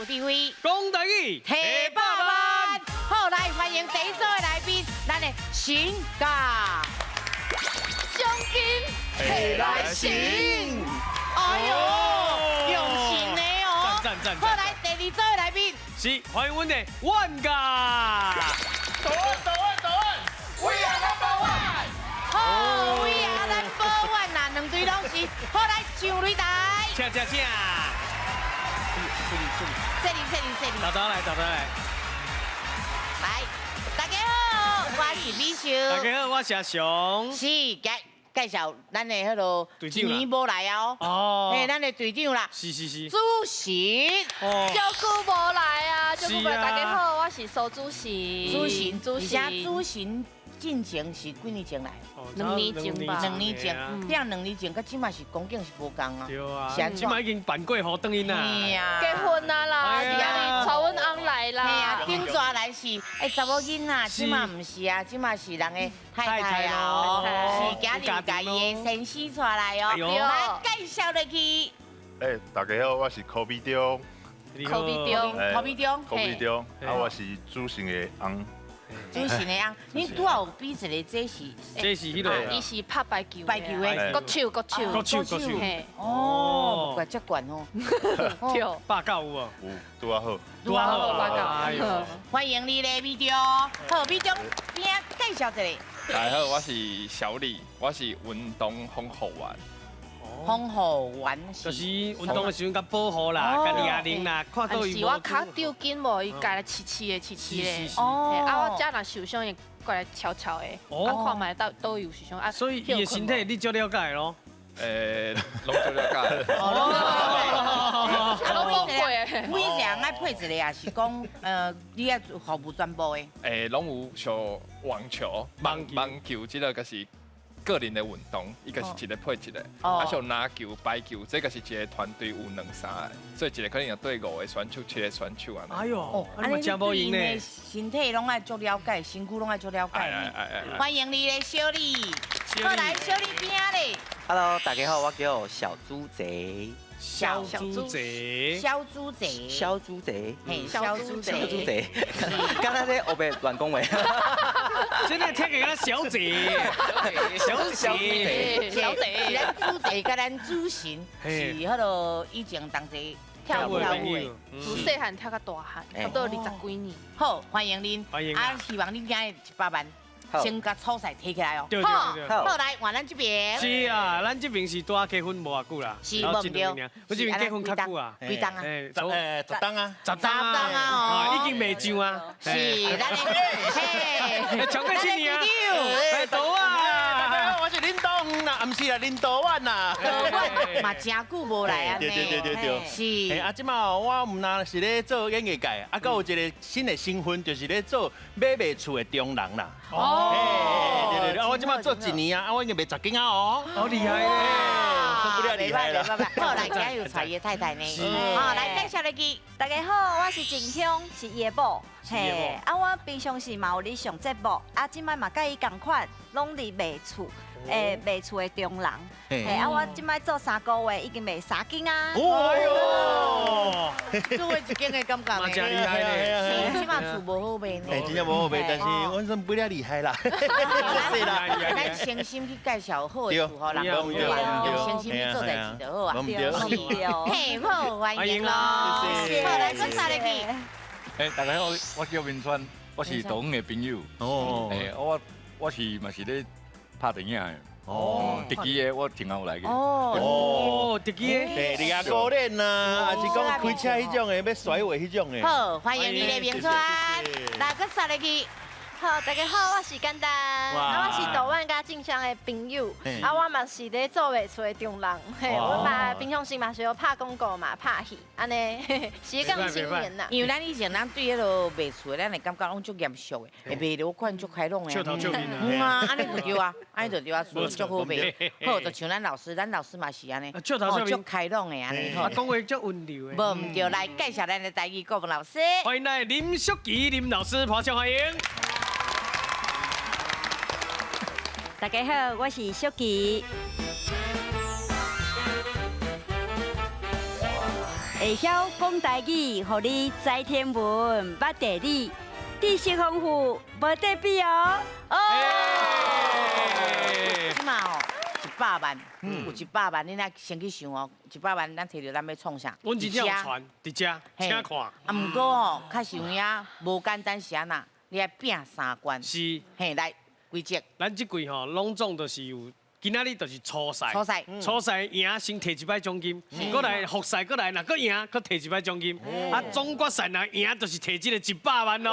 有智慧，講台語，提百萬。好，來歡迎第一組的來賓，咱的神甲獎金提來神。哎呦，用心的哦。讚讚讚。好，來第二組的來賓，是歡迎阮的萬甲。早安早安早安，We are number one。好，We are number one 啦，兩隊攏是。好，來上擂台。請請請。這裡這裡這裡。豆豆來，豆豆來。來，大家好，我是美秀。大家好，我是阿雄。是介紹咱的彼个一年無來啊哦，嘿，咱的隊長啦。是是是。主席。足久無來啊，足久無來。大家好，我是蘇主席。主席，主席。而且主席進前是幾年前來？兩年前吧。兩年前，這樣兩年前，佮這馬是光景是無仝啊。對啊。這馬已經辦過予轉去啦。結婚啊啦，是啊，娶阮翁來啦。嘿啊，頂逝來是欸查某囡仔，這馬毋是啊，這馬是人的太太啊，是今日共伊的先生帶來哦。來介紹落去。欸，大家好，我是柯比中。柯比中，柯比中，柯比中，啊，我是主席的翁。主持的翁，你拄仔有比一个，這是這是彼个，伊是拍排球，排球的，國手國手，國手國手，哦，無怪這懸哦，對，百九有無？有，拄仔好，拄仔好，百九。歡迎你咧，美中，好，美中，邊仔介紹一下。大家好，我是小李，我是運動防護員。防護員就是運動的時陣共保護啦，共抓人啦，看到伊。是我跤抽筋無，伊共來刺刺的，刺刺的。哦。啊，我遮若受傷，伊過來敲敲的。哦。啊，看覓到佗有受傷啊。所以伊的身體你足了解咯。欸，攏足了解。哦。攏講過的。每一個人愛配一個，也是講，你愛服務全部的。欸，攏有像網球、網球，這個就是個人的運動，伊個是一個配一個，啊像籃球、排球，這個是一個團隊有兩三個，所以一個可能有對五個選手、七個選手按呢。哎喲，按呢真無閒呢。身體攏愛足了解，身軀攏愛足了解。歡迎你咧，小李。好來，小李邊仔咧。 Hello，大家好，我叫小豬賊。小豬賊，小豬賊，小豬賊，嘿，小豬賊，小豬賊，剛才這黑白亂講話，真的聽起來小賊，小賊，小賊，咱豬賊佮咱主神是彼个以前同齊跳舞的，自細漢跳到大漢，差不多二十幾年。好，歡迎恁，歡迎啊，希望恁今日100萬。先共初賽提起來哦。對對對。好，來換咱這邊。是啊，咱這邊是拄仔結婚無偌久啦。是，無對。我這邊結婚較久啊。幾冬啊？十冬啊。十冬啊。已經袂上啊。是，咱的嘿。超過7年啊。哎，多啊。我是林東啦，毋是啦，林道萬啦。道萬嘛，真久無來啊。對對對對對。是。啊，這馬我毋但是咧做演藝界，啊，閣有一個新的身份，就是咧做買賣厝的中人啦。哦，對對對，我這馬做一年啊，啊，我已經賣10間啊哦，好厲害咧，受不了厲害啦。好，來，今日有柴爺太太呢。好，來介紹入去。大家好，我是靜香，是伊的某。嘿，啊，我平常時嘛有咧上節目，啊，這擺嘛佮伊仝款，攏佇賣厝，欸，賣厝的中人。嘿，啊，我這擺做3個月，已經賣三間啊。哎喲，做一間的感覺嘛真厲害咧。是，這擺厝無好賣呢。欸，真正無好賣，但是阮算不了厲害啦。咱誠心去介紹好的厝，予人用誠心去做代誌就好啊。對，嘿，好，歡迎咯。好，來，閣三入去。欸，大家好，我叫明川，我是導演的朋友。哦。欸，我是嘛是咧拍電影的。哦。特技的我聽有來過。哦，特技的。對，你啊，高練啊，還是講開車彼種的，欲甩尾彼種的。好，歡迎你咧，明川。來，閣三入去。好，大家好，我是簡單，啊，我是豆丸佮靜香的朋友，啊，我嘛是咧做賣厝的中人，嘿，我嘛平常時嘛是有拍廣告嘛，拍戲，按呢斜槓青年啦。因為咱以前咱對彼个賣厝的，咱會感覺攏足嚴肅的，會賣著款足開朗的。笑頭笑面啊。嗯啊，按呢就對啊，按呢就對啊，厝足好賣。好，就像咱老師，咱老師嘛是按呢，笑頭笑面，足開朗的按呢。啊，講話足溫柔的。無毋對，來介紹咱的台語國文老師。歡迎來林淑琪林老師，拍掌歡迎。大家好，我是淑琪。会晓讲台语，予你知天文、捌地理，知识丰富，无得比哦。哦，这马哦，一百万，有一百万，你若先去想哦，一百万咱提著咱欲创啥？阮真正有传伫遮，请看。啊，毋过哦，确实有影无简单是按怎？你爱拼三关。是。嘿，来规则。咱这季吼，拢总就是有。今仔日就是初赛，初赛，初赛赢先提一摆奖金，阁来复赛阁来，若阁赢，阁提一摆奖金。啊，总决赛若赢就是提这个100万咯。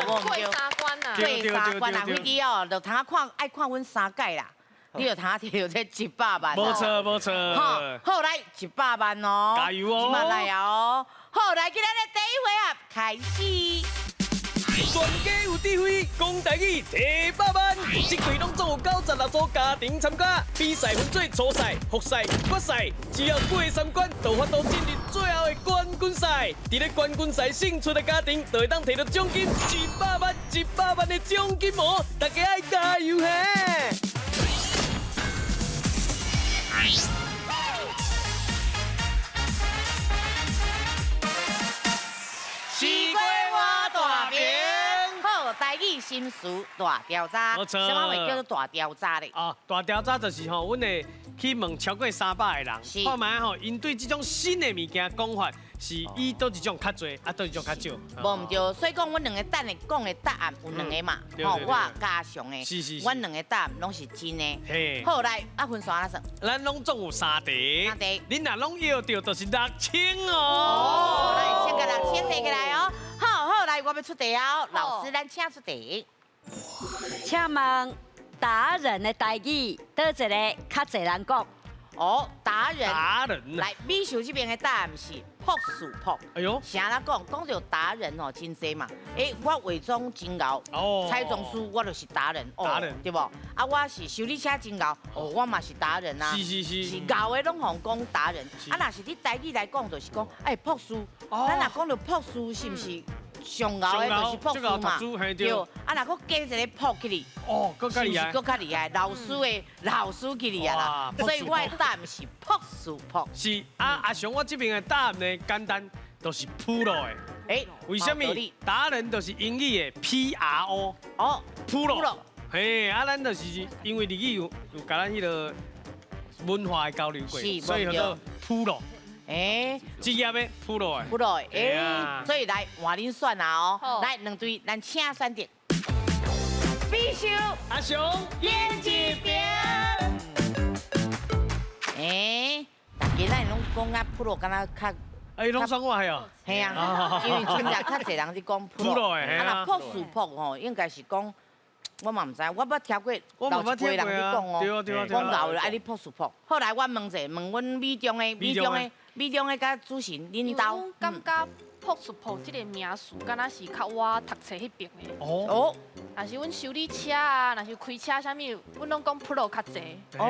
过三关啊！过三关啊！飞机哦，就通看爱看阮三届啦，你就通提著这一百万。无错无错。好，好来一百万哦，加油哦！这马来啊哦，好来，今仔日第一回合开始。全家有智慧，讲台语提百万。这季拢总有96组家庭参加，比赛分做初赛、复赛、决赛，只要过三关，就有法度进入最后的冠军赛。伫咧冠军赛胜出的家庭，就会当提到奖金一百万、一百万的奖金哦！大家爱加油嘿！西瓜我大饼。好，台语心事大调查，什么话叫做大调查咧？哦，大调查就是吼，阮会去问超过300个人，看觅吼，𪜶对这种新的物件讲法是以佗一种较济，啊，佗一种较少。无毋对，所以讲，阮两个等的讲的答案有两个嘛，吼，我加上的，阮两个答案拢是真的。嘿，好来，啊分数按怎算？咱拢总有三题，三题，恁若拢摇著，就是6000哦。哦，来，先共6000提起来哦。好好来，我欲出题哦，老师，咱请出题。请问达人的台语，佗一个较济人讲？哦，达人。达人。来，美秀这边的答案是朴素朴。哎呦，是按怎讲？讲著达人哦，真济嘛。哎，我化妆真𠢕，哦，彩妆师我就是达人，达人对无？啊，我是修理车真𠢕，哦，我嘛是达人啊。是是是。是𠢕的拢予讲达人。啊，若是你台语来讲，就是讲，哎，朴素。咱若讲著朴素，是毋是？上𠢕的就是朴素嘛，对。啊，若阁加一个朴起去，哦，阁较厉害，阁较厉害，老师的老师起去啊啦。所以我的答案是朴素朴。是啊，阿雄，我这边的答案呢，简单，就是 pro 的。哎，为什么？达人就是英语的 P R O。哦， pro。嘿，啊，咱就是因为日语有共咱彼个文化的交流过，所以叫做 pro。哎，职业的 pro 的，pro 的，哎，所以来换恁选啊哦，来两队，咱请选择。美秀、阿雄、演一边。哎，大家咱拢讲啊 pro，敢若较，哎，拢选我系哦。系啊，因为真正较济人伫讲 pro 的，啊，若朴素朴吼，应该是讲。我嘛毋知，我捌听过老一辈人咧讲哦，讲𠢕的爱你朴素朴。后来我问者，问阮美中的、美中的、美中的佮主持人恁兜，感觉朴素朴这个名词，敢若是较我读册彼边的。哦。若是阮修理车啊，若是开车啥物，阮拢讲 pro 较济。哦。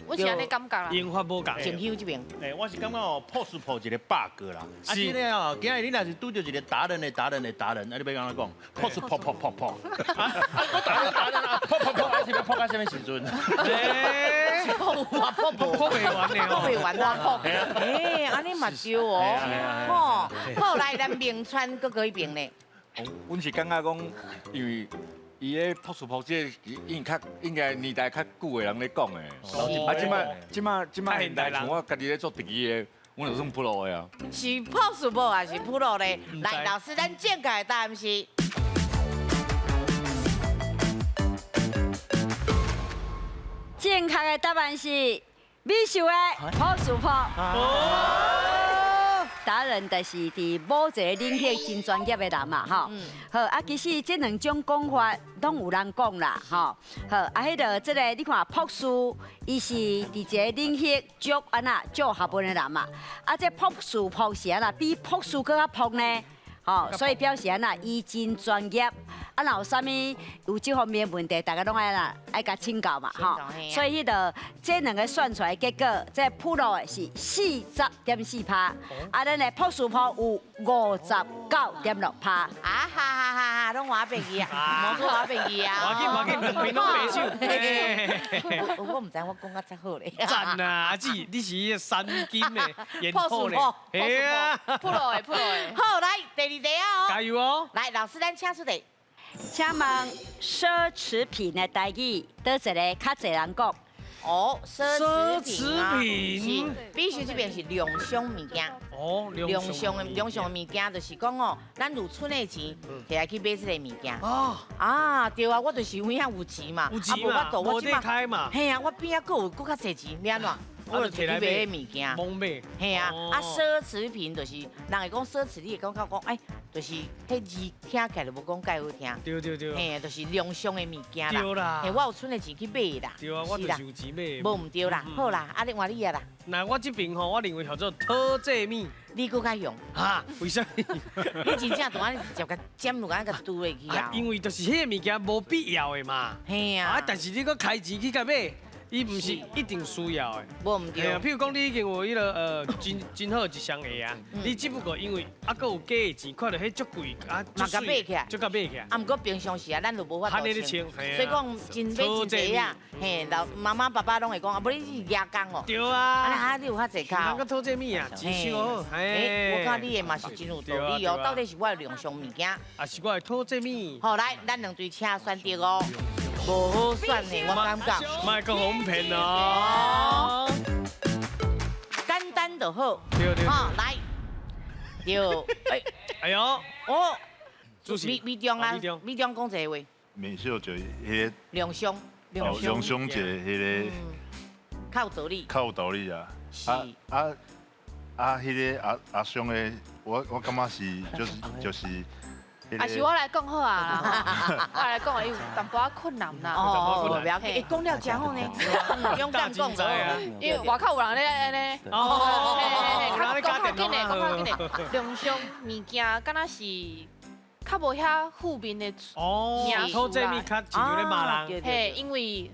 阮是按呢感觉啦。用法无仝。静修这边。欸，我是感觉哦，朴素朴一个 bug 啦。啊，这个哦，今日你若是拄著一个达人的达人的达人，啊，你欲按怎讲？朴素朴朴朴朴。啊，我达人达人啊，朴朴朴，啊是欲朴到啥物时阵？朴啊朴朴朴袂完的朴袂完啊！哎，按呢嘛对哦。吼，好来，咱明川阁阁彼边咧。阮是感觉讲，因为伊个朴素朴这个已经较应该年代较久的人咧讲的。啊，这马现代像我家己咧做特技的，阮就算 pro 的啊。是朴素朴还是 pro 咧？来，老师，咱正确的答案是。正确的答案是美秀的朴素朴。达人就是伫某一个领域真专业的人嘛，吼。好啊，其实这两种讲法拢有人讲啦，吼。好啊，彼个这个你看朴素，伊是伫一个领域足按怎足学问的人嘛。啊，这朴素朴是按怎比朴素阁较朴呢？吼，所以表示按怎，伊真专业。啊，若有啥物有這方面的問題，大家攏愛啦，愛共請教嘛，吼。所以彼個這兩个算出來結果，這普羅的是40.4%，啊，咱的朴素朴有59.6%。啊哈哈哈哈，攏換變去啊，無說換變去啊。無緊無緊，兩邊攏白手。我毋知我講甲遮好咧。讚啊，阿姊，你是三金的研討咧。嘿啊，普羅的普羅的。好，來第二題啊。加油哦！來，老師，咱請出題。請問奢侈品的台語，佗一个較濟人講？哦，奢侈品啊，是，比如這邊是量商物件。哦，量商的量商的物件，就是講哦，咱有賰的錢，摕來去買這個物件。哦，啊，對啊，我就是有影有錢嘛，有錢嘛，無得開嘛。嘿啊，我邊仔閣有閣較濟錢，欲按怎？我就摕去買彼物件。猛買。嘿啊，啊奢侈品就是人會講奢侈，你會感覺講，哎，就是彼字聽起來就無講蓋好聽。對對對。嘿，就是量商的物件啦。對啦。嘿，我有賰的錢去買啦。對啊，我就是有錢買。無毋對啦，好啦，啊你換你啊啦。那我這邊吼，我認為叫做討債物。你閣較用？哈？為啥物？你真正就按呢直接共佔落按呢共拄落去啊？因為就是彼个物件無必要的嘛。嘿啊。啊，但是你閣開錢去共買。伊毋是一定需要的，無毋對。譬如講你已經有彼个真好一雙鞋啊，你只不過因為啊閣有加的錢，看著彼足貴啊，嘛共買起來，足共買起來。啊，毋過平常時啊，咱就無法度穿，所以講真買真濟啊。嘿，老媽媽爸爸攏會講啊，無你是舉工哦。對啊。啊，你有較濟跤。人閣討這物啊，真少好。欸，我感覺你的嘛是真有道理哦。到底是我的量商物件，還是我的討這物？好，來，咱兩隊請選擇哦。無好選的，我感覺。莫閣予阮騙哦。簡單就好。對對。好，來。對。哎。哎呦。哦。米米中啊，米中講一個話。美秀就彼個。量商。哦，量商一個彼個。較有道理。較有道理啊。是。啊，彼個阿阿商的，我感覺是就是。啊是我來講好啊，我來講，伊有淡薄仔困難啦。哦，無要緊，講了真好呢，勇敢講就好。因為外口有人咧按呢。哦，較講較緊的，講較緊的，量商物件敢若是較無遐負面的哦，討債物較像咧罵人。嘿，因為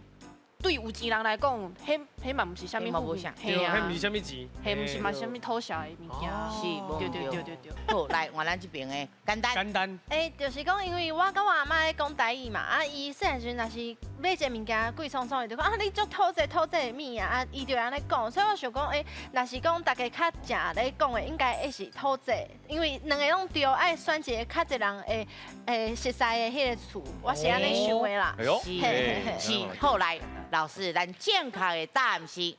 對有錢人來講，彼彼嘛毋是啥物負面，對，彼毋是啥物錢，彼毋是嘛啥物討痟的物件，是，對對對對對。好，來換咱這邊的，簡單。簡單。欸，就是講，因為我佮我阿嬤咧講台語嘛，啊，伊細漢時陣若是買一个物件貴爽爽，伊就講啊，你足討債討債的物啊，啊，伊就按呢講，所以我想講，欸，若是講大家較正咧講的，應該會是討債，因為兩个攏對，愛選一个較濟人會會熟悉的彼个詞，我是按呢想的啦。哎喲，是，好來。老師，咱正確的答案是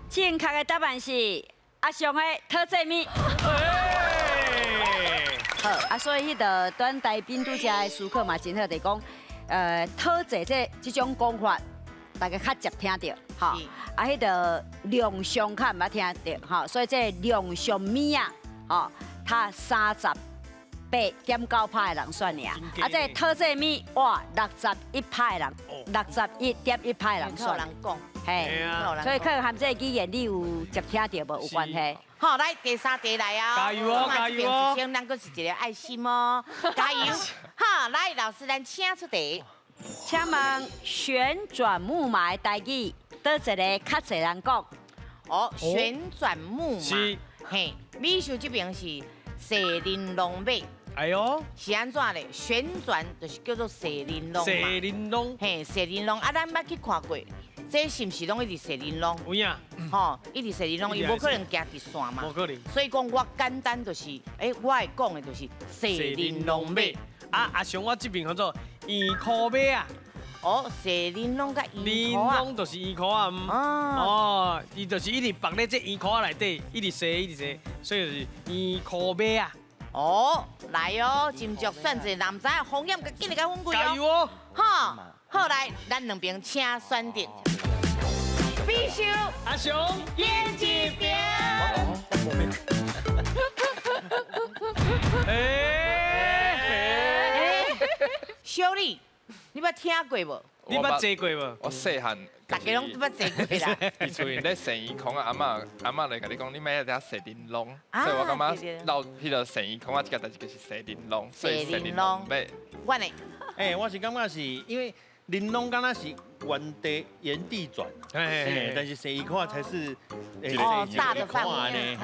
正確的答案是阿雄的討債物。好，啊，所以彼个端台賓拄才的思考嘛真好，就是講，討債這種講法，大家較捷聽著，吼。啊，彼个量商較毋捌聽著，吼，所以這量商物啊，吼，他38.9%的人選爾，啊，這討債物哇，61%的人，61.1%的人選。嘿，所以可能和這個語言你有接聽著無有關係。好，來第三題來哦。加油哦，加油哦！一千，咱閣是一個愛心哦，加油！好，來老師，咱請出題。請問旋轉木馬的台語，佗一个較濟人講？哦，旋轉木馬。嘿，美秀這邊是踅玲瑯馬。哎喲，是按怎咧？旋轉就是叫做踅玲瑯嘛。踅玲瑯，嘿，踅玲瑯啊，咱捌去看過，這是毋是攏一直踅玲瑯？有影，吼，一直踅玲瑯，伊無可能行直線嘛。無可能。所以講，我簡單就是，欸，我會講的就是踅玲瑯馬。啊，阿雄，我這邊叫做圓箍馬啊。哦，踅玲瑯佮圓箍仔。玲瑯就是圓箍仔，哦，伊就是一直綁咧這圓箍仔內底，一直踅，一直踅，所以就是圓箍馬啊。哦，來哦，斟酌選擇，男仔風險較緊來共阮貴哦。加油哦！好，好來，咱兩邊請選擇。必須阿雄，演一邊。哎，小李，你捌聽過無？你捌坐过无？我细汉，大家拢捌坐过啦。伫厝里咧洗衣空啊，阿嬷阿嬷来共你讲，你莫伫遐洗玲珑，所以我感觉闹彼个洗衣空啊，这个代志就是洗玲珑，所以洗玲珑马。我呢？哎，我是感觉是因为玲珑敢若是原地原地转，哎，但是洗衣空才是哦大的范围，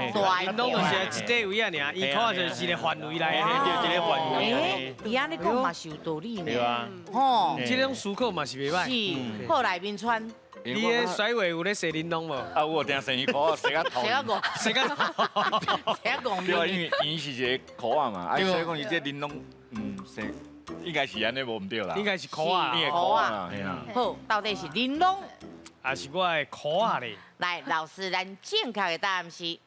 玲珑就是一块位啊，尔，伊看就是一个范围来的，对，一个范围。伊按呢讲嘛是有道理呢，对啊，吼，这种思考嘛是袂歹。是，后来面川，你的甩尾有咧洗玲珑无？啊，有定洗衣裤，洗甲头，洗甲戆，洗甲洗甲戆。对啊，因为伊是一个裤仔嘛，啊，所以讲伊这玲珑，洗。应该是按呢，无毋对啦。应该是裤仔，裤仔。好，到底是玲珑，还是我的裤仔咧？来，老师，咱正确的答案是。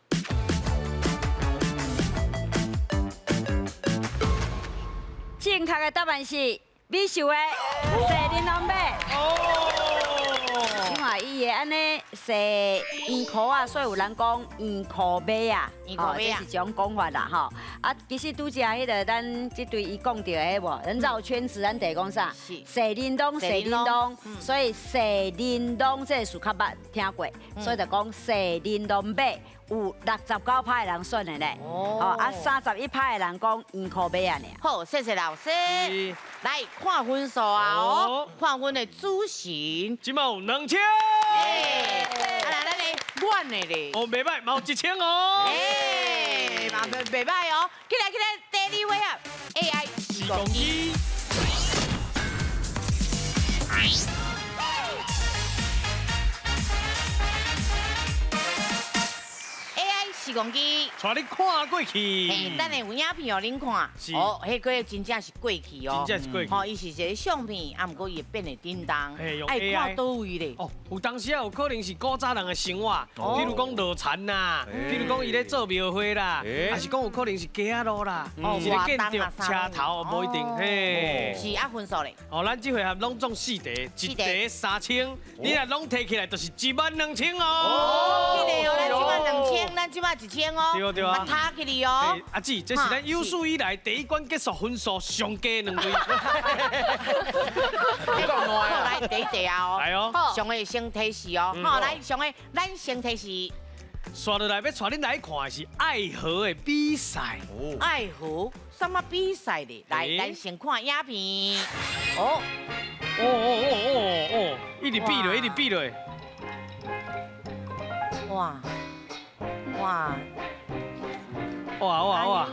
正确的答案是美秀的洗玲珑马。哦。因为伊会按呢洗圆裤仔，所以有人讲圆裤马啊，哦，这是一种讲法啦，吼。啊，其实拄则彼个咱这对伊讲著的无，咱绕圈子，咱就讲啥？洗玲珑，洗玲珑，所以洗玲珑这个词较捌听过，所以就讲洗玲珑马有69%的人选的咧，哦，啊31%的人讲圆裤马啊尔。好，谢谢老师。来看分数啊，哦，看阮的主持人，这摆有2000。哎，啊来，咱的阮的咧，哦，袂歹，嘛有1000哦。哎，嘛袂袂歹哦。起来起来，第二回合 AI 时光机。AI 时光机，带你看过去。嘿，等下有影片予恁看。哦，彼个真正是过去哦。真正是过去。吼，伊是一个相片，啊，毋过伊会变会叮当。爱看佗位咧？哦，有当时啊，有可能是古早人的生活，比如讲落田啦，比如讲伊咧做庙会啦，还是讲有可能是街仔路啦，一个建筑车头，无一定。嘿。是啊，分数咧。哦，咱这回合拢总4题，一题3000，你若拢提起来就是12000哦。记得哦，咱12000，咱这摆1000哦。对对啊。塔起哩哦。阿姊，这是咱有史以来第一关结束分数上低两队。好，来第一题啊哦。来哦。上个先提示哦。好，来上个，咱先提示。刷落来要带恁来看的是爱河的比赛。爱河什么比赛咧？来，咱先看影片。哦。哦哦哦哦哦，一直比落，一直比落。哇哇哇哇哇！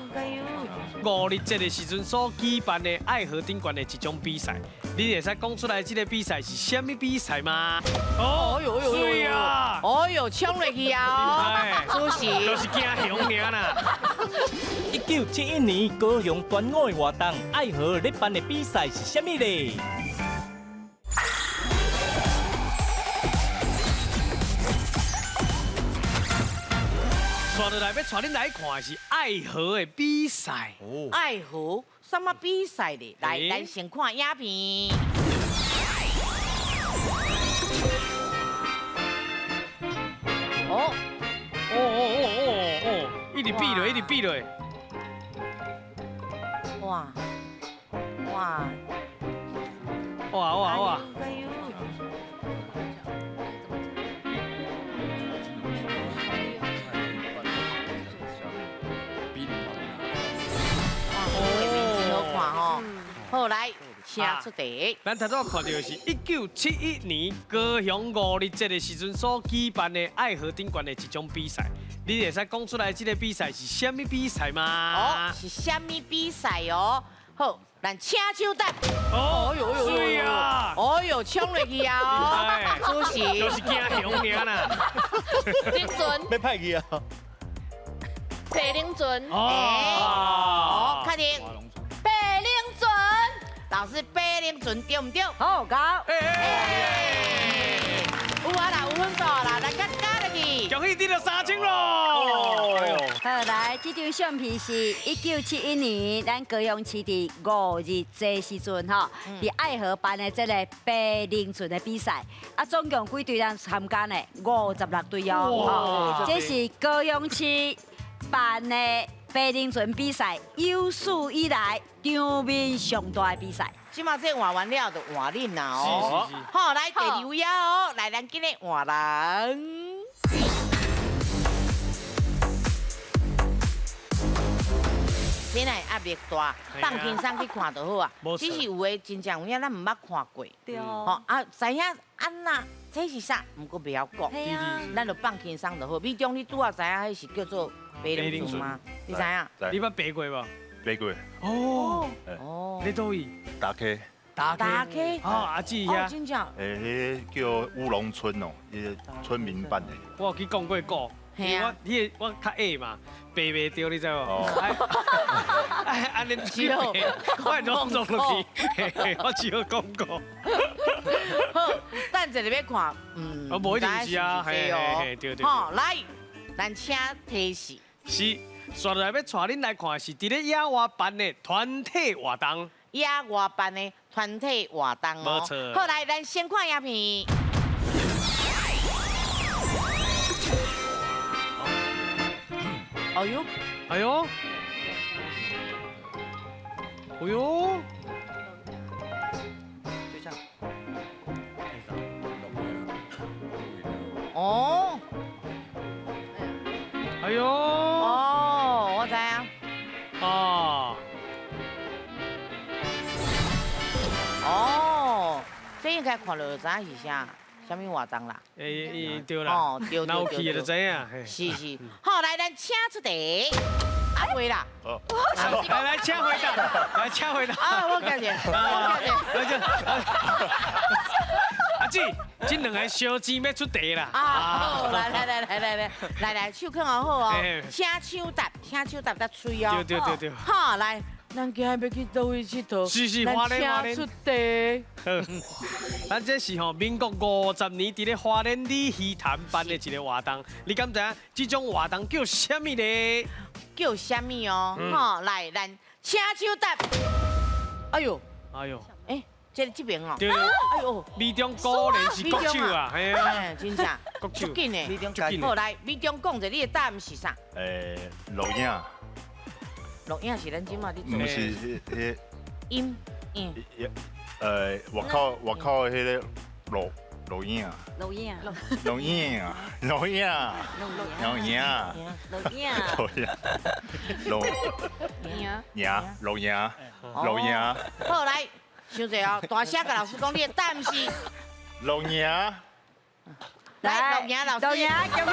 五日节的时阵所举办的爱河顶悬的一种比赛，你会使讲出来这个比赛是啥物比赛吗？哦哟哟水啊！哦哟，冲落去啊！主席就是惊熊尔啦。1971年高雄端午的活动，爱河咧办的比赛是啥物咧？刷落来要带恁来看的是爱河的比赛。爱河什么比赛咧？来，咱先看影片。哦哦哦哦哦哦，一直比落，一直比落。哇哇哇哇哇！好，来，请出题。咱头拄看到的是1971年高雄五日节的时阵所举办的爱河顶悬的一种比赛，你会使讲出来这个比赛是啥物比赛吗？哦，是啥物比赛哦？好，咱请手答。哦哟哟，水啊！哦哟，冲落去啊！主席，就是惊熊尔啦。轮船。欲歹去啊！白龙船。哦，确定。白龙船，老师，白龙船对毋对？好，高。有啊啦，有分数啦，来加加落去。恭喜得到3000咯！好，来，这张相片是1971年咱高雄市伫五日节时阵吼，伫爱河办的这个白龙船的比赛，啊，总共几队人参加呢？56队哦。这是高雄市办的白龙船比赛有史以来场面上大的比赛。这马这换完了就换恁啦哦。好，来第二位啊哦，来咱今日换人。真的压力大，放轻松去看就好啊。只是有的真正有影，咱毋捌看过。对。吼啊，知影按那这是啥，毋过袂晓讲。咱就放轻松就好。美中，你拄仔知影彼是叫做白龙船吗？你知影？你捌爬过无？爬过。哦。哦。你佗位？打溪。打溪。哦，阿姊遐。真正。欸，彼个叫乌龙村哦，彼个村民办的。我有去讲过鼓。我彼个我较矮嘛，爬袂著，你知无？哎，按呢只好，我拢落落去，我只好讲过。好，等一下欲看，我无一定是啊，嘿嘿，对对。好，来，咱请提示。是，紲落来欲带恁来看的是伫咧野外办的团体活动。野外办的团体活动哦。无错。好，来，咱先看影片。哎呦，哎呦，哎呦，对象。哦，哎呦，哦，我知啊。哦，哦，这应该看了就知影是啥。啥物活动啦？欸，对啦，哦，对对对，有去就知影。是是，好，来，咱请出题，阿贵啦。来来，请回答，来请回答。啊，我感谢，我感谢。阿姊，这两个小姊妹出题啦。啊，好，来来来来来来来来，手囥好好哦，请手搭，请手搭得喙哦。对对对对。好，来。咱今日欲去佗位𨑨迌？是是，花莲花莲出题。好，咱这是吼民国50年伫咧花莲鲤鱼潭办的一个活动，你敢知影这种活动叫啥物咧？叫啥物哦？吼，来，咱请手答。哎呦，哎呦，欸，这这边哦。对。哎呦，美中果然是国手啊，嘿啊，真正。国手。足紧的。好，来，美中讲者，你的答案是啥？欸，录影。录影是咱这马伫做。毋是，彼彼。音影。外口外口的彼个录录影。录影。录影，录影。录影。录影。录影。录影。影，录影，录影。好，来，伤济哦，大声共老师讲，你的答案是。录影。来，录影老师。录影，恭喜。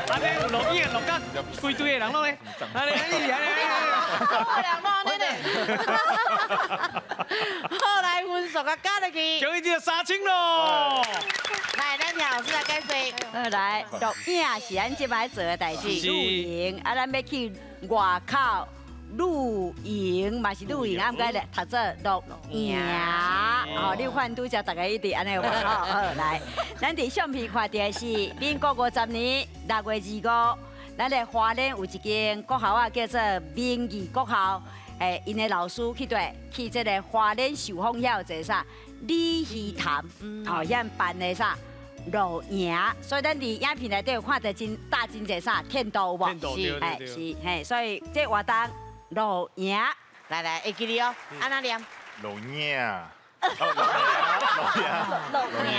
按呢有录影录甲规堆的人拢咧，按呢按呢按呢，人拢按呢咧。好，来分数甲加落去。恭喜你3000咯！来，咱听老师来解说。好，来，录影是咱这摆做的代志，露营啊，咱欲去外口露营嘛是露营，啊，毋过咧读做录影。哦，你有看拄才逐家一直按呢有无？好，好，来，咱伫相片看著的是民国50年6月25，咱的花莲有一间国校啊，叫做明义国校。欸，𪜶的老师去佗去这个花莲寿丰遐有一个啥鲤鱼潭，吼，遐办的啥露营，所以咱伫影片内底有看著真大真济啥天道有无？是，欸，是，嘿，所以这活动露营，来来，会记得哦，按怎念？露营。露营，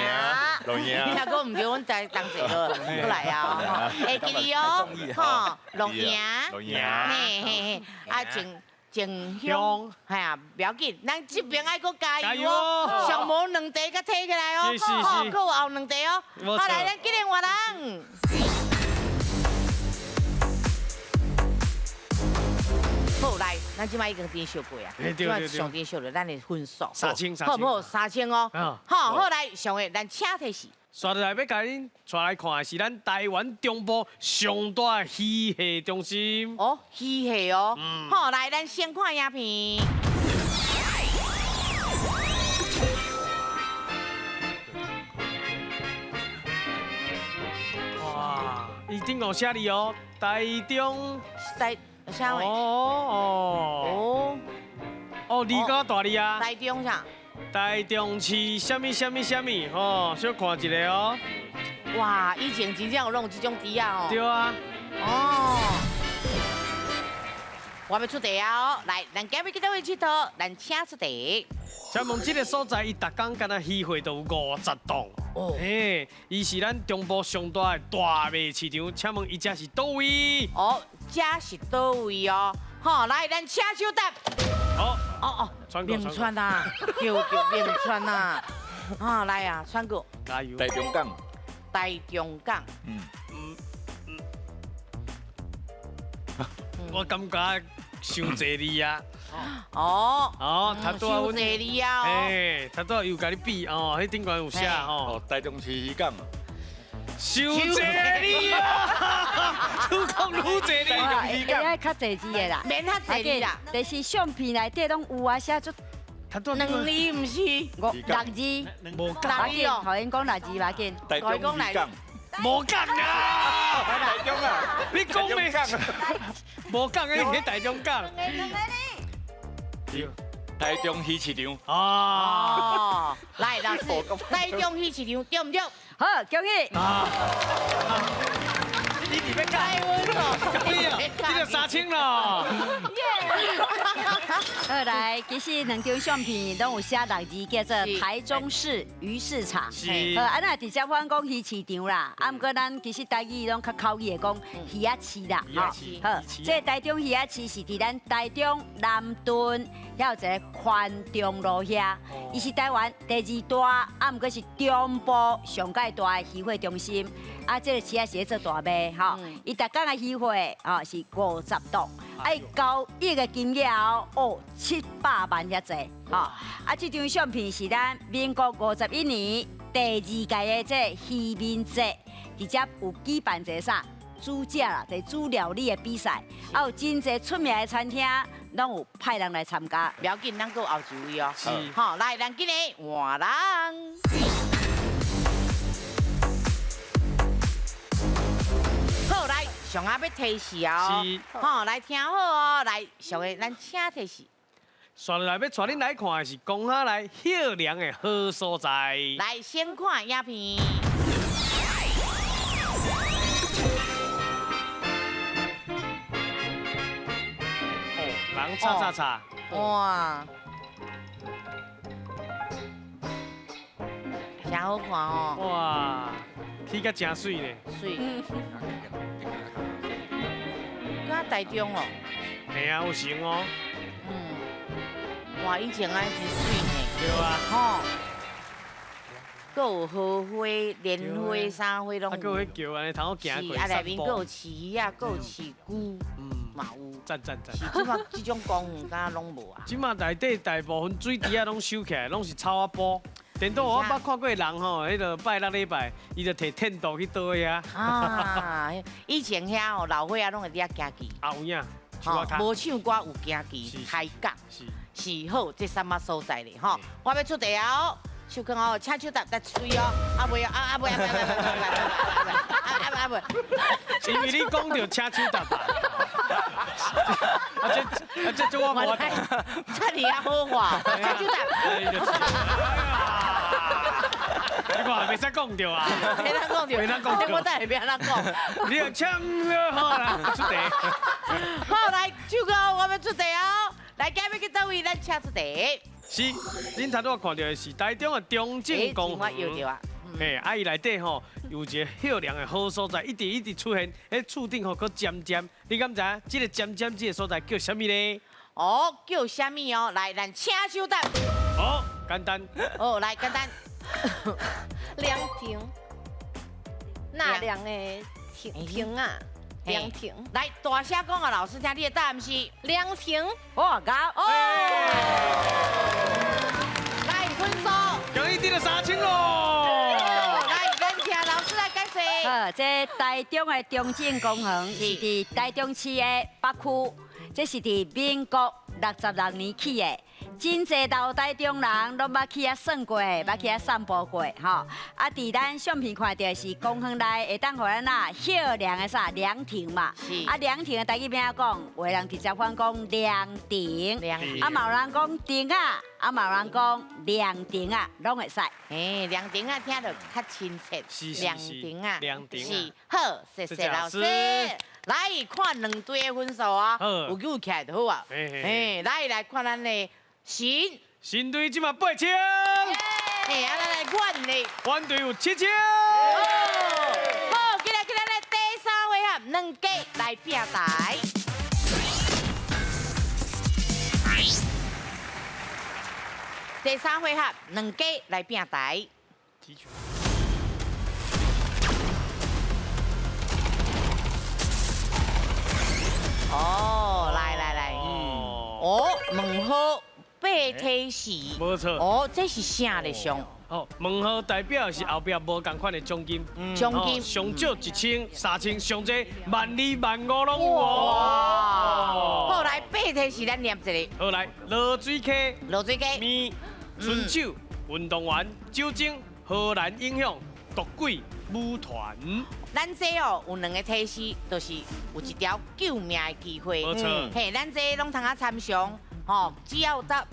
露营，你若讲毋对，阮再同齐落过来啊！会记得哦，吼，露营，露营，嘿嘿嘿，啊，静静香，系啊，不要紧，咱这边爱阁加油哦，上无两题阁提起来哦，吼，阁有后两题哦。好，来，咱今日换人。好，来，咱这摆已经真烧过啊，这摆上真烧了，咱的分数3000，好不好？3000哦，好，好来，上个咱请提示。紲落来欲共恁带来看的是咱台湾中部上大的鱼戏中心。哦，鱼戏哦，好，来，咱先看影片。哇，伊顶有写字哦，台中。台。啥话？哦哦哦，二高大字啊！台中啥？台中市啥物啥物啥物吼，小看一下哦。哇，以前真正有弄这种猪仔哦。对啊。哦。我欲出题啊哦，来，咱今日去佗位𨑨迌，咱请出题。请问这个所在，伊逐工敢若鱼货都有50档。哦，嘿，伊是咱中部上大的大卖市场，请问伊遮是佗位？哦，遮是佗位哦？好，来，咱请手答。哦哦哦，名川啊，对对，名川啊，啊，来啊，川哥。加油。台中港。台中港。嗯嗯嗯。我感觉伤济字啊。哦哦，他拄仔伤济字啊！哎，他拄仔又共你比哦，彼顶悬有写吼。哦，台中市渔港。伤济字啊！愈讲愈济字。会爱较济字的啦，免较济字啦。但是相片内底拢有啊，写足。两字毋是五六字，无讲。头先讲六字吧，紧。台中渔港。无讲啊！台中啊！你讲袂？无讲，你伫台中港。台中鱼市场。哦，来老师，台中鱼市场对毋对？好，恭喜。啊！你伫欲讲？你就3000咯。好来，其实两张相片拢有写六字，叫做台中市鱼市场。好，啊，若直接反讲鱼市场啦，啊，毋过咱其实台语拢较口语的讲鱼仔市啦。好，这台中鱼仔市是伫咱台中南屯，遐有一个宽中路遐，伊是台湾第二大，啊，毋过是中部上盖大的鱼货中心。啊，这个市仔是咧做大卖，吼，伊逐工的鱼货，吼是50档，啊，伊交易的金额哦700万遐济，吼，啊，这张相片是咱民国51年第2届的这渔民节，直接有举办一个啥煮食啦，就是煮料理的比赛，啊，有真济出名的餐厅拢有派人来参加。不要紧，咱阁有后一位哦。是。好，来，咱今日换人。好，来，上下欲提示哦。是。好，来听好哦，来，上下咱请提示。紲落来欲带恁来看的是公仔来歇凉的好所在。来，先看影片。哦，人吵吵吵。哇，真好看哦。哇，起甲真媠呢。媠。敢台中哦。嘿啊，有成哦。嗯。哇，以前安尼真媠呢。对啊。吼。阁有荷花、莲花、啥花拢有。啊，阁有彼桥按呢通好行过。是啊，内面阁有饲鱼仔，阁有饲龟，嘛有。赞赞赞！是这马这种公园敢若拢无啊？这马内底大部分水池仔拢收起来，拢是草仔埔。颠倒我捌看过人吼，彼个拜六礼拜，伊就提天道去倒遐。啊，以前遐吼老岁仔拢会伫遐行棋。啊有影，吼，无唱歌有行棋，开讲是好，这啥物所在咧吼？我欲出题啊！手囥哦，请手搭搭吹哦，啊袂啊啊袂啊袂袂袂袂啊啊袂，因为你讲著请手搭吧。啊这啊这这我无懂。这里啊好话，请手搭。你看，袂使讲著啊。袂当讲著，袂当讲著。我等下欲按怎讲？你就唱好啦，出题。好，来，手哥，我欲出题哦。来，今欲去佗位？咱请出题。是，恁头拄仔看著的是台中的中正公园。啊。嘿，啊伊内底吼有一个歇凉的好所在，一直一直出现，彼厝顶吼阁尖尖。你敢知影？这个尖尖这个所在叫啥物呢？哦，叫啥物哦？来，咱请手答。哦，简单。哦，来简单。凉亭，纳凉的亭亭啊，凉亭。来，大声讲啊，老师听你的答案是凉亭。哇，高哦。来，分数。恭喜得了3000咯。来，咱请老师来解释。好，这台中的中正公园是伫台中市的北区，这是伫民国66年起的。真济老台中人拢捌去遐耍过，捌去遐散步过，吼。啊，伫咱相片看著是公园内会当予咱啊歇凉的啥凉亭嘛。啊，凉亭的台语名讲，有的人直接反讲凉亭。啊，嘛有人讲亭仔，啊嘛有人讲凉亭仔，拢会使。嘿，凉亭仔听著较亲切。是凉亭仔。凉亭是。好，谢谢老师。來看兩隊的分數啊，有救起來就好啊。嘿，來來看咱的神。神隊這馬8000。嘿，啊，咱來阮的。阮隊有7000。好，過來過來來，第三回合兩家來拼台。第三回合兩家來拼台。哦，來來來，哦，問號八提示，無錯。哦，這是啥咧上？哦，問號代表是後壁無仝款的獎金，獎金上少1000、3000，上濟12000、15000攏有哦。好，來八提示，咱念一个。好來，濁水溪、濁水溪、麵、春酒、運動員、酒精、荷蘭影響、毒鬼、舞團。咱這哦有兩个提示，就是有一條救命的機會。無錯。嘿，咱這攏通啊參詳，吼，只要得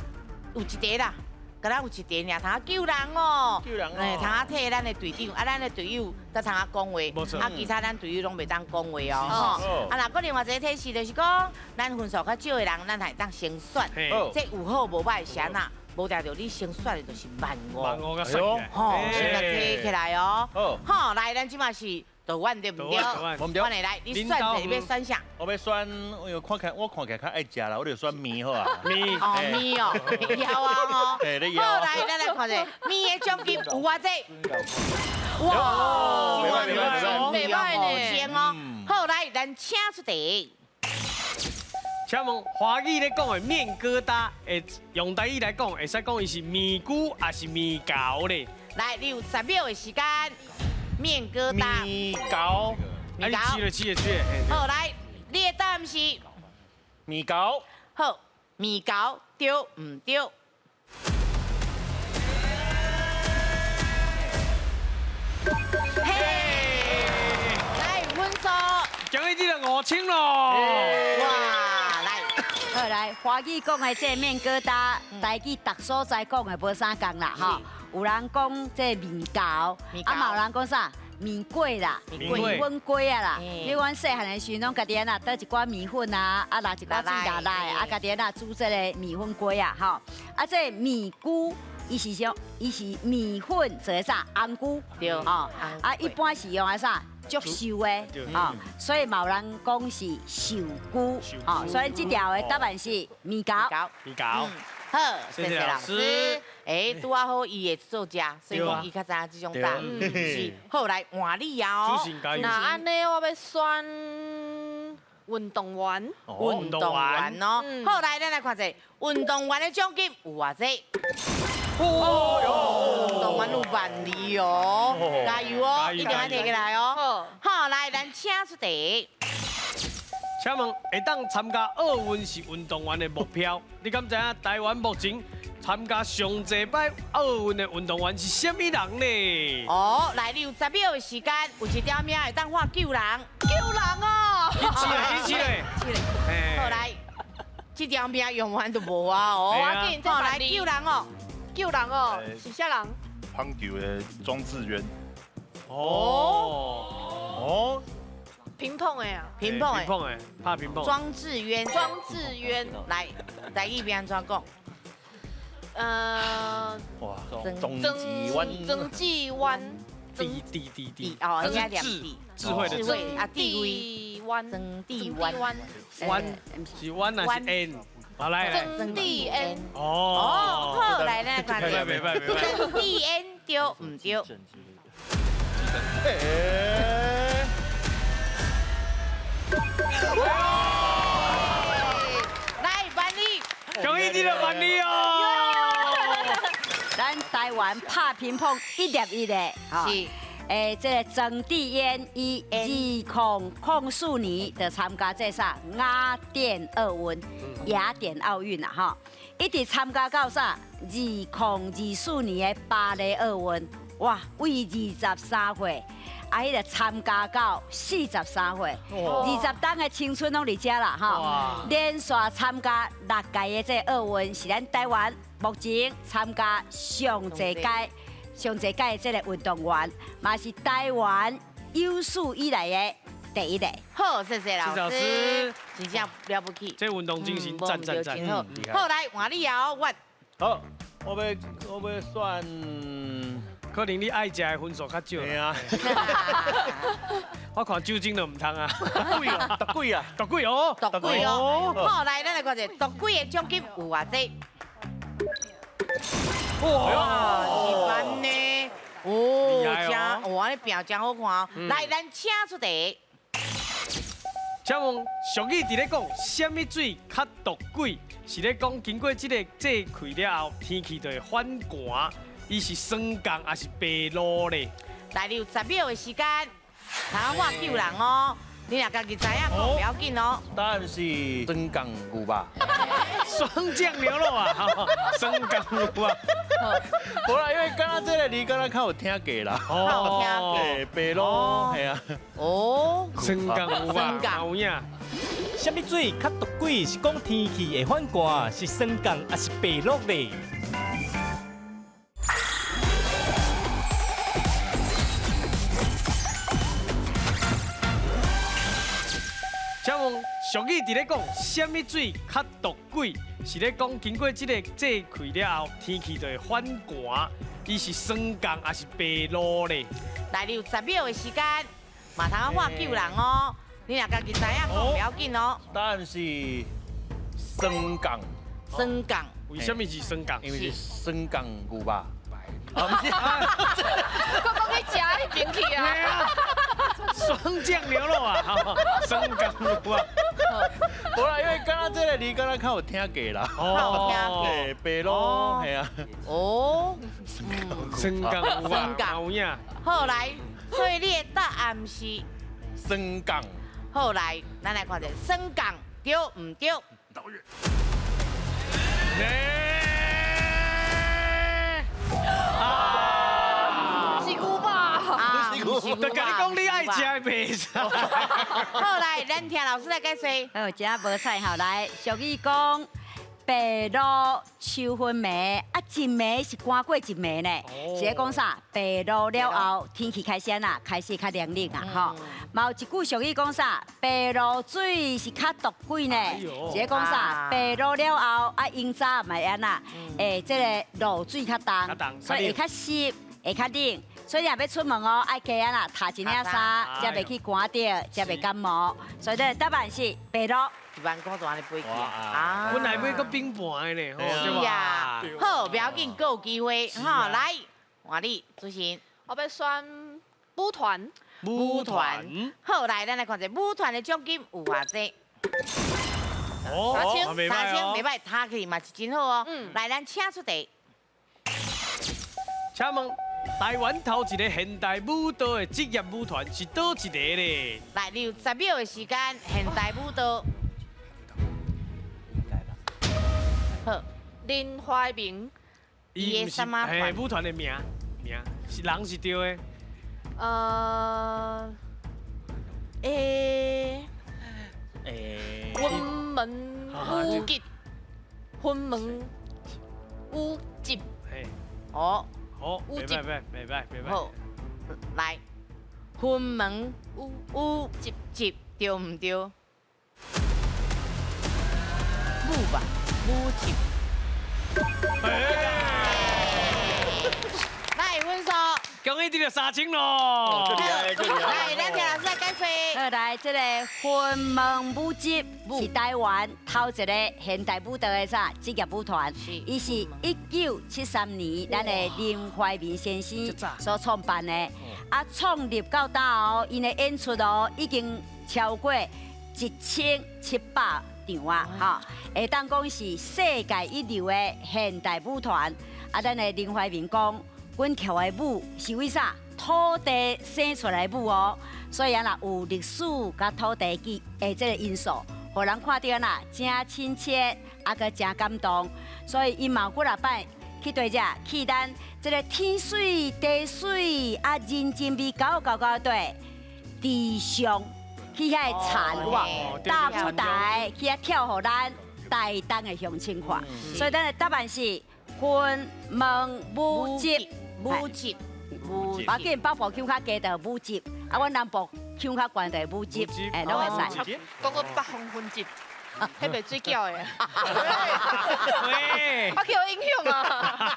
有一個啦，敢若有一個爾通啊救人哦。救人哦。嘿，通啊替咱的隊長，啊，咱的隊友才通啊講話，啊，其他咱隊友攏袂當講話哦。吼。啊，若閣另外一個提示就是講，咱分數較少的人，咱會當先選。這有好無歹是按怎？無定著你先選的就是15,000。15,000甲算起來。吼，先共提起來哦。好，來，咱這馬是。導演對毋對？阮會來，你選者你欲選啥？我欲選，因為看起來我看起來較愛食啦，我就選麵好啊。麵哦，麵哦，枵啊吼。好，來，咱來看者，麵的獎金有偌濟？哇，袂歹呢，先哦。好，來，咱請出題。請問華語咧講的麵疙瘩，會用台語來講，會使講伊是麵龜還是麵猴咧？來，你有10秒的時間。麵疙瘩，麵猴，麵猴，吃了吃了吃了。好，來，你的答案是麵猴。好，麵猴對毋對？嘿，來分數，恭喜你了5000咯！哇，來，好來，華語講的這麵疙瘩，台語逐所在講的無相仝啦，吼。有人講這麵猴，啊嘛有人講啥麵粿啦，麵粉粿啊啦。你阮細漢的時陣，攏家己按怎倒一寡麵粉啊，啊落一寡水落來，啊家己按怎煮這个麵粉粿啊，吼。啊這麵龜，伊是啥？伊是麵粉做的啥？紅龜，對，吼。啊一般是用來啥？足瘦的，吼，所以嘛有人講是瘦龜，吼。所以這條的答案是麵猴。麵猴。好，謝謝老師。哎，拄仔好，伊會做食，所以講伊較知影這種答案是。好，來換你啊哦。那按呢，我欲選運動員。運動員哦。好，來，咱來看者運動員的獎金有偌濟？哦喲，運動員有12,000哦，加油哦，一定愛提起來哦。好，來，咱請出題。請問會當參加奧運是運動員的目標，你敢知影台灣目前參加上濟擺奧運的運動員是啥物人呢？哦，來，你有10秒的時間，有一條命會當喊救人，救人哦！起來，起來，起來！好，來，這條命用完就無啊哦。好，來救人哦，救人哦，是啥人？棒球的莊智淵。哦哦。乒乓的啊，乒乓的，乒乓的，拍乒乓。莊智淵，莊智淵，來，台語欲按怎講？哇，莊智淵，莊智淵，地地地地，哦，應該智，智慧的智，啊，地位，莊智淵，彎是彎還是 N？好來，莊智淵。哦，好，來，咱來看下，莊智淵對毋對？來，萬里，恭喜你了，萬里哦！咱台灣拍乒乓一粒一的，是，欸，這个莊智淵伊2004年就參加這啥雅典奧運，雅典奧運啦，吼，一直參加到啥2024年的巴黎奧運，哇，為23歲。啊，彼个參加到43歲，20冬的青春攏佇遮啦，吼！連續參加6屆的這个奧運，是咱台灣目前參加上濟屆、上濟屆的這个運動員，嘛是台灣有史以來的第一个。好，谢谢老师，真正了不起。这运动精神赞赞赞。好，好来换你哦，我。好，我欲选，可能你爱食的分数较少。对啊。我看酒精都毋通啊。毒鬼啊，毒鬼啊，毒鬼哦，毒鬼哦。好，来，咱来看者毒鬼的奖金有偌济？哇，是安呢。哦，真，哇，你拼真好看哦。来，咱请出题。请问俗语伫咧讲，啥物水较毒鬼？是咧讲经过这个节气了后，天气就会反寒，伊是霜降还是白露咧？来，你有10秒的时间，通喊救人哦。你若家己知影讲，不要紧哦。答案是霜降牛肉。霜降牛肉啊，霜降牛啊。无啦，因为敢若这个字，敢若较有听过啦。较有听过。对，白露，嘿啊。哦。霜降牛肉，有影。啥物水较毒鬼？是讲天气会反寒，是霜降还是白露咧？请问俗语伫咧讲，啥物水较毒鬼？是咧讲经过这个节气了后，天气就会反寒，伊是霜降还是白露咧？来，你有10秒的时间，嘛通喊救人哦。你若家己知影讲，不要紧哦。答案是霜降。霜降。为什么是霜降？因为是霜降牛肉。啊，不是。我讲去食彼边去啊。霜降牛肉啊，霜降牛啊。无啦，因为敢若这个字，敢若较有听过啦。较有听过。对，白露，嘿啊。哦。霜降牛霜降有影。好来，所以你的答案是霜降。好来，咱来看者霜降对毋对？是牛吧？就共你讲，你爱食的袂使。好来，咱听老师来解说。好，这无菜吼，来，俗语讲，白露秋分暝，啊，一暝是寒过一暝呢。是咧讲啥？白露了后，天气开始按怎？开始较凉冷啊，吼。嘛有一句俗语讲啥？白露水是较毒鬼呢。是咧讲啥？白露了后，啊，阴早嘛会按怎？欸，这个露水较重，所以会较湿，会较冷。所以若欲出门哦，爱加按怎，罩一领衫，才袂去寒著，才袂感冒。所以这答案是白露。一万块就按呢飞去啊！本来买阁冰盘的呢，是啊。好，不要紧，阁有机会。好，来，换你主持人。我欲选舞团。舞团。好，来，咱来看者舞团的奖金有偌济？哦， 3000，3000，袂歹，读起嘛是真好哦。来，咱请出题。请问台湾头一个现代舞蹈的职业舞团是佗一个咧？来，你有10秒的时间，现代舞蹈。好，林怀民。伊的什么团？舞团的名名是人是对的。云门舞集，云门舞集。哦。好，袂歹袂歹袂歹。好，来，云门舞集集对毋对？舞吧，舞集。来，分数。恭喜得到3000咯！来，咱听老师来解说。好，来，这个云门舞集是台湾头一个现代舞蹈的啥职业舞团，伊是1973年咱的林怀民先生所创办的，啊，创立到今哦，𪜶的演出哦已经超过1700场啊，吼，会当讲是世界一流的现代舞团。啊，咱的林怀民讲，阮跳的舞是为啥？土地生出来的舞哦，所以啊，若有历史佮土地记的这个因素，予人看著啊，真亲切，啊，阁真感动。所以伊嘛有几若摆去对遮，去咱这个天水地水啊，人情味厚厚厚对，地上去遐个田大舞台去遐跳予咱台东的乡亲看。所以咱的答案是云门舞集，舞集。我见北部腔较加的舞集，啊，阮南部腔較懸就母汁，哎，攏會使。講個北方粉汁，彼袂水餃的。喂，我去有影響啊！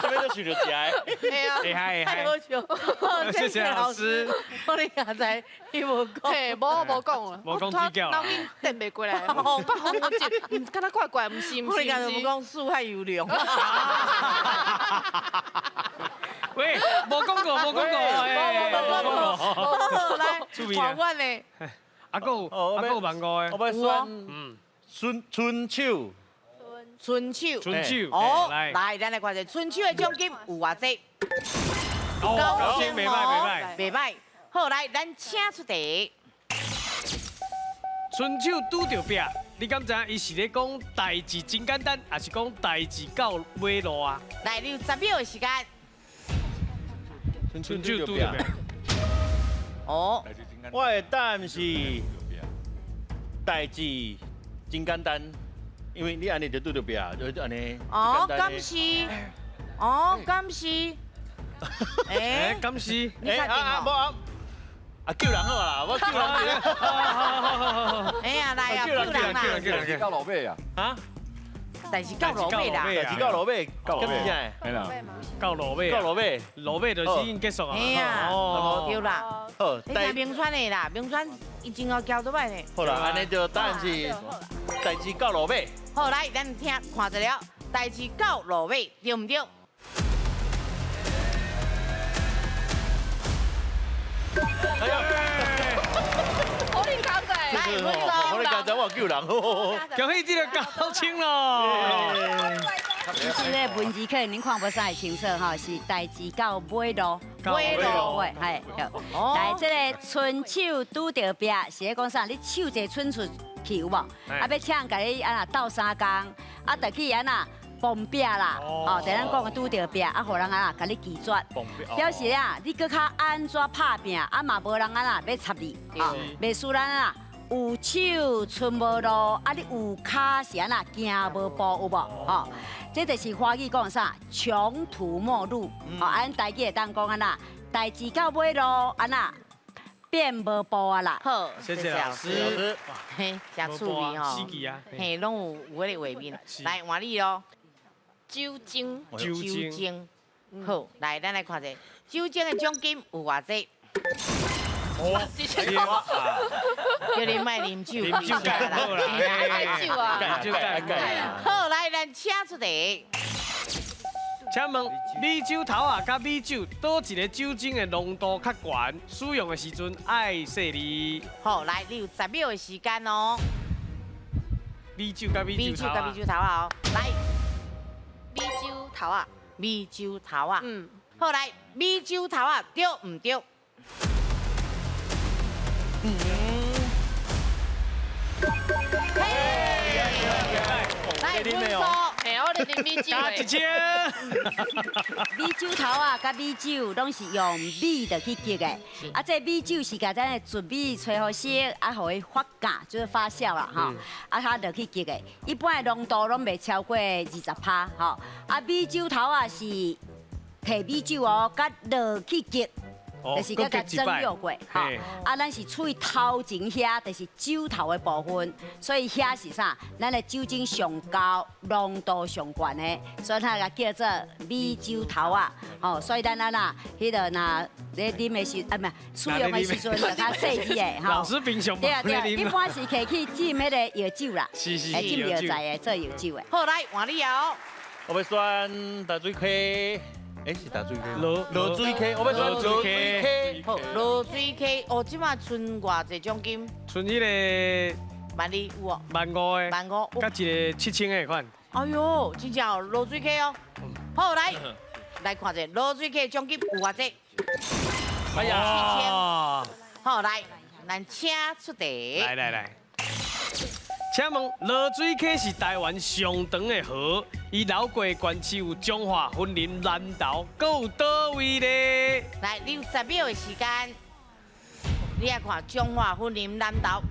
這邊都想著食的。對啊。會嗨會嗨。謝謝老師。我你剛才你無講。嘿，無無講啊。無講水餃。腦筋轉袂過來。北方粉汁，敢若怪怪，毋是毋是。我你剛才無講四海遊龍。喂，無講過，無講過，無講過。來，換我呢。啊，閣有，啊，閣有萬五的。我欲選，春春秋。春秋。春秋。哦，來，咱來看一下春秋的獎金有偌濟？哦，袂歹，袂歹，袂歹。好，來，咱請出題。春秋拄著壁，你敢知影伊是咧講代誌真簡單，抑是講代誌到尾路啊？來，你有10秒的時間。春秋拄著壁。哦。我的答案是代誌真簡單，因為你按呢就拄著壁，就按呢。哦，敢是？哦，敢是？哎，敢是？哎啊啊！啊救人好啦，我救人。哎呀，來啊，救人啦！救人，到落尾啊！啊？但是到落尾啦，但是到落尾，到落尾，到落尾，到落尾，落尾就是已經結束啊。哎呀，對啦。好，你聽明川的啦，明川伊真後交倒擺呢。好啦，按呢就答案是代誌到落尾。好，來，咱聽看一下，代誌到落尾對毋對？哎呀！好你交代，來，好你交代，我救人。恭喜這个高清咯！其實咧文字可能恁看無啥會清楚吼，是代誌到尾路，尾路，係。來，這个春手拄著壁是咧講啥？你手一伸出去有無？啊，欲請人共你按怎鬥相共，啊，就去按怎碰壁啦，哦，就咱講的拄著壁，啊，予人按怎共你拒絕，表示啊，你閣較按怎拍拚，啊嘛無人按怎欲插你，啊，袂輸咱啊。有手伸無路，啊！你有跤是按怎行無步有無？吼，這就是華語講啥？窮途末路。吼，啊，咱台語會當講按怎？代誌到尾路，按怎變無步啊啦？好，謝謝老師。嘿，真趣味吼。嘿，攏有有彼个畫面。來換你囉。酒精。酒精。好，來，咱來看一下酒精的獎金有偌濟？哦，叫你莫啉酒，啉酒蓋好啦，愛酒啊，酒蓋蓋。好，來，咱請出題。請問米酒頭仔佮米酒，佗一个酒精的濃度較懸？使用的時陣愛細膩。好，來，你有10秒的時間哦。米酒佮米酒頭。米酒頭仔哦，來。米酒頭仔。米酒頭仔。嗯。好，來，米酒頭仔對毋對？來，分數。嘿，我咧啉米酒。加1000。米酒頭仔佮米酒攏是用米就去結的，啊，這米酒是共咱的糯米吹予熟，啊，予伊發酵，就是發酵啦，吼，啊，它就去結的。一般的濃度攏袂超過20%，吼。啊，米酒頭仔是提米酒哦，佮落去結。就是閣共蒸餾過，吼，啊，咱是處於頭前遐，就是酒頭的部分，所以遐是啥？咱的酒精上高，濃度上懸的，所以它共叫做米酒頭仔，吼，所以咱啊若，彼个若咧啉的時，啊，毋是使用的時陣就較細緻的，吼。老師平常對啊對啊，一般是提去浸彼个藥酒啦，是是，浸藥材的做藥酒的。好，來換你哦。我欲選淡水溪。哎，是淡水溪。濁水溪，我欲選濁水溪。好，濁水溪，哦，這馬賰偌濟獎金？賰彼个萬二有哦。15,000的。15,000。佮一个7000的款。哎喲，真正哦，濁水溪哦。好，來，來看一下濁水溪的獎金有偌濟？哎呀。7000。好，來，咱請出題。來來來。請問濁水溪是台灣上長的河，伊流過的縣市有彰化、雲林、南投，閣有佗位咧？來，你有10秒的時間，你來看彰化、雲林、南投。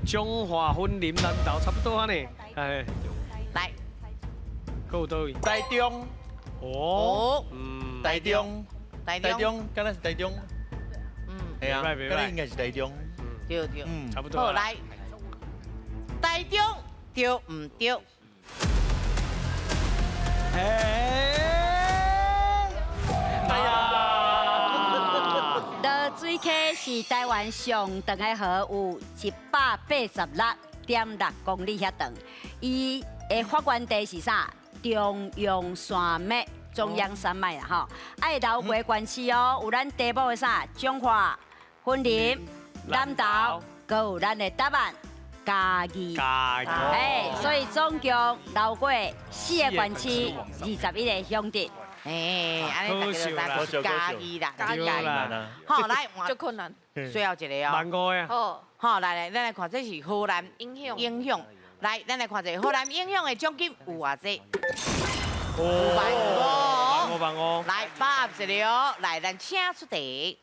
彰化、雲林、南投差不多按呢。哎，來，閣有佗位？台中。哦，台中，台中，敢若是台中。系啊，那应该是台中。对对，嗯，差不多。好，来，台中对毋对？哎呀！濁水溪是台湾上长的河，有186.6公里遐长。伊的发源地是啥？中央山脉，中央山脉啦吼。爱流过县市哦，有咱地母的啥？彰化、云林、南投，阁有咱的达坂、嘉义。嘉义。哎，所以总共流过4个县市，21个乡镇。哎，按呢大家就知嘉义啦，嘉义啦。好，来，足困难。最后一个哦。万五个。好。好，来来，咱来看，这是荷兰影响。影响。来，咱来看一下荷兰影响的奖金有偌济？5万5。 5万5。来，把握一下哦。来，咱请出题。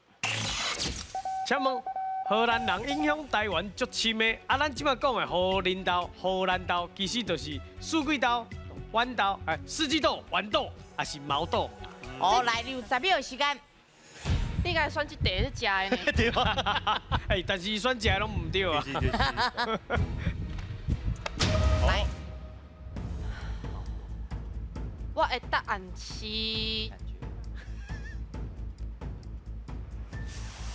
请问荷兰人影响台湾足深的，啊，咱这摆讲的荷兰豆、荷兰豆，其实就是四季豆、豌豆、哎，四季豆、豌豆，还是毛豆？哦，来，你有10秒的时间。你该选这题是食的呢？对啊。哎，但是选食的拢毋对啊。来，我的答案是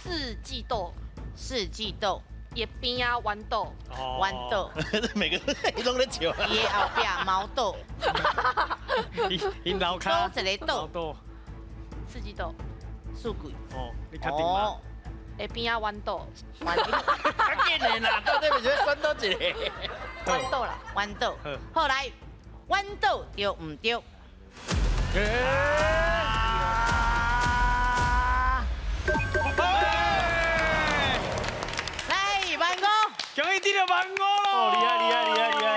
四季豆。四季豆，伊边仔豌豆，豌豆，每个拢咧笑。伊的后壁毛豆，因楼跤。多一个豆。四季豆，四季。哦，你确定吗？会边仔豌豆。较紧的啦，到底是要选佗一个？豌豆啦，豌豆。后来，豌豆对毋对？来，万五，恭喜得到万五咯！厉害厉害厉害厉害！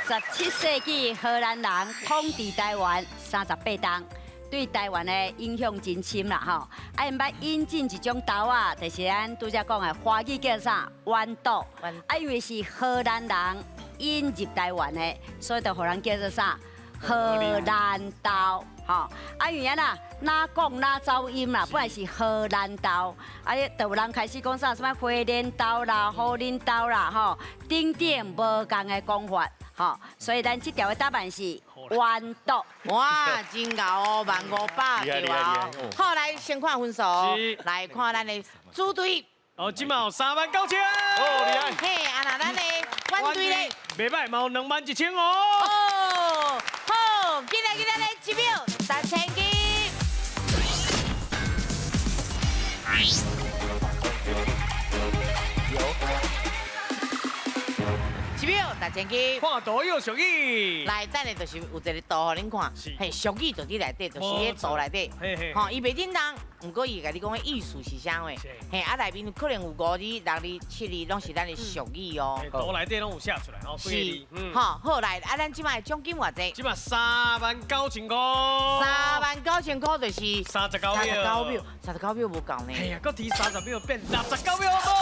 17世纪荷兰人统治台湾38冬，对台湾的影响真深啦吼。啊，𪜶捌引进一种豆仔，就是咱拄才讲的华语叫啥？豌豆。啊，因为是荷兰人引入台湾的，所以就予人叫做啥？荷兰豆。吼，啊，因为安那哪讲哪走音啦，本来是荷兰豆，啊，就有人开始讲啥什么花莲豆啦、荷兰豆啦，吼，等等无仝的讲法，吼，所以咱这条的答案是豌豆。哇，真𠢕哦，10500对啊。好，来先看分数，来看咱的主队。哦，这马有39000。哦，厉害。嘿，啊那咱的阮队咧，袂歹，嘛有21000哦。哦，好，进来进来来，一秒3000金。一秒6000金。看图有俗语。来，等下就是有一个图予恁看，嘿，俗语就伫内底，就是彼图内底。吼，伊袂叮当，毋过伊会共你讲的意思是啥货？嘿，啊内面可能有5字、6字、7字，拢是咱的俗语哦。图内底拢有写出来哦，是，吼，好来，啊，咱这摆的奖金偌济？这摆39000块。39000块就是39秒。39秒，39秒无够呢。哎呀，阁提30秒变69秒好。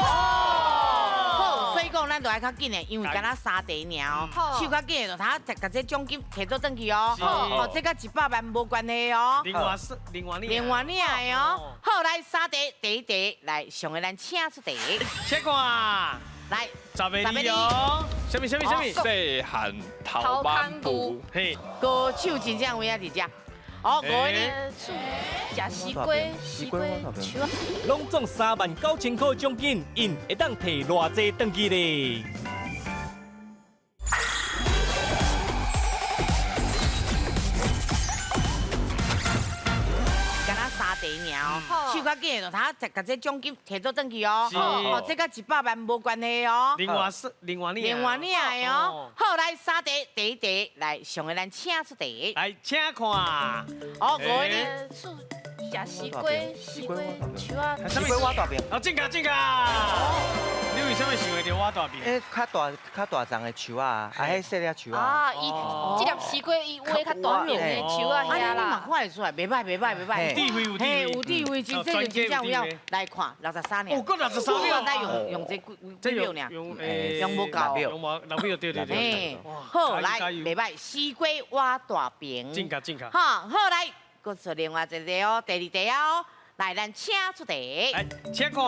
好，所以讲咱就爱较紧的，因为敢若3题尔哦，手较紧的就通共这奖金提倒转去哦。哦，这佮100万无关系哦。另外另外另外领的哦。好，来3题，第一题来上个咱请出题。请看，来10个字哦。啥物啥物啥物？细汉头挽布。嘿，高手真正有影伫遮。哦，5个字。食西瓜，西瓜树。拢总39000块奖金，𪜶会当提偌济转去咧？敢若3题尔哦，手较紧的就通共这奖金提倒转去哦。哦，这佮100万无关系哦。另外另外另外领的哦。好，来3题，第一题来上个咱请出题。来，请看。哦，5个字。食西瓜，西瓜树仔。西瓜我大便。啊，进卡进卡。你为啥物想会著我大便？欸，较大较大丛的树仔，啊，彼细粒树仔。啊，伊这粒西瓜伊挖较大片的树仔遐啦。你嘛看会出来，袂歹袂歹袂歹。智慧有智慧。有智慧，真这就真正有影。来看63秒。哦，阁63秒。咱用用这几秒尔？用无够。用无6秒，对对对。好，来，袂歹，西瓜挖大饼。进卡进卡。好，好来。阁出另外一个哦，第二题哦，来，咱请出题。来，请看。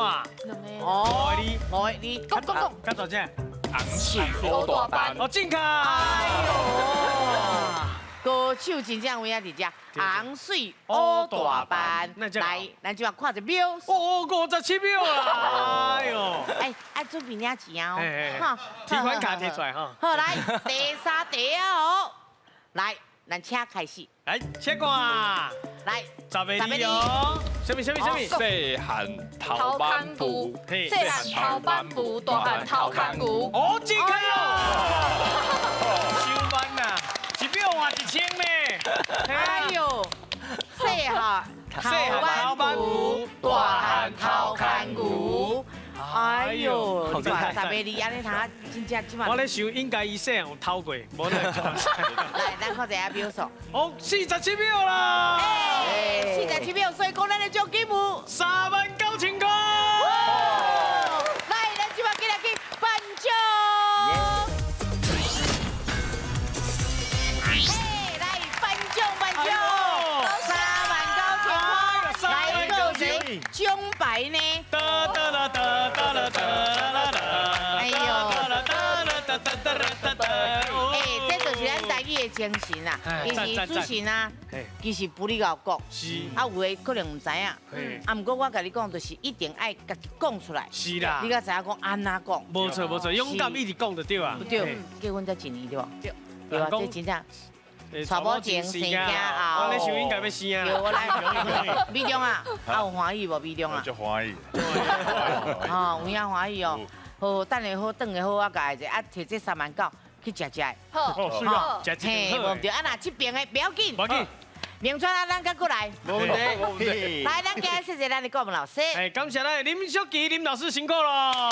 哦，五个字，讲讲讲。较大只。红水乌大斑。哦，正确。哎呦，高手真正有影伫遮，红水乌大斑。来，咱这马看一秒。哦，57秒啦！哎呦，哎，爱准备领钱哦。哈，提款卡提出来哈。好，来，第三题哦。来，咱请开始。来，请看。来，十个字哦。什么什么什么？细汉头挽布，细汉头挽布，大汉头牵牛。哦，正确哦。收班啦，一秒换1000呢。哎呦，细汉头挽布，大汉头牵牛。哎呦，十个字按呢读，真正这马。我咧想，应该伊细汉有偷过，无来。来，咱看一下秒数。哦，47秒啦。哎，47秒，所以讲咱的奖金有3万9千块。来，咱这马进来去颁奖。嘿，来颁奖颁奖，3万9千块，来个奖牌呢？哒哒啦哒哒啦哒啦哒。哎呦，哎，这就是咱台语的精神啊！其实主持人啊，其实不离𠢕讲，是啊，有的可能毋知影，啊，毋过我共你讲，就是一定爱家己讲出来，是啦，你才知影讲按怎讲。无错无错，勇敢一直讲就对啊。对，结婚才一年对无？对，对啊，这真正。娶某前生囝后，我咧想应该欲生啊。对，我来。美中啊，啊有欢喜无？美中啊。足欢喜。哦，有影欢喜哦。好，等下好，转下好，我共者，啊，提这3万9去食食。好，好，嘿，无毋对，啊，若这边的不要紧。不要紧。明川啊，咱阁过来。无问题。来，咱今日谢谢咱的顾问老师。哎，感谢咱的林淑琪林老师辛苦咯。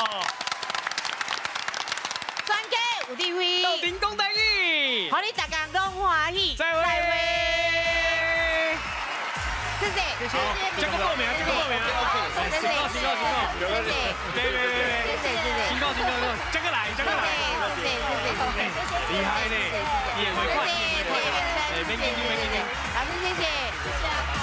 专家有智慧，斗阵讲台语，予你逐家拢欢喜。再会。谢谢，谢谢。这个报名，这个报名。谢谢，辛苦辛苦辛苦。谢谢，对对对对，谢谢谢谢。辛苦辛苦辛苦，这个来，这个来。谢谢谢谢谢谢。厉害呢，你也会快，你也会快。哎，免紧张，免紧张。老师谢谢。谢谢。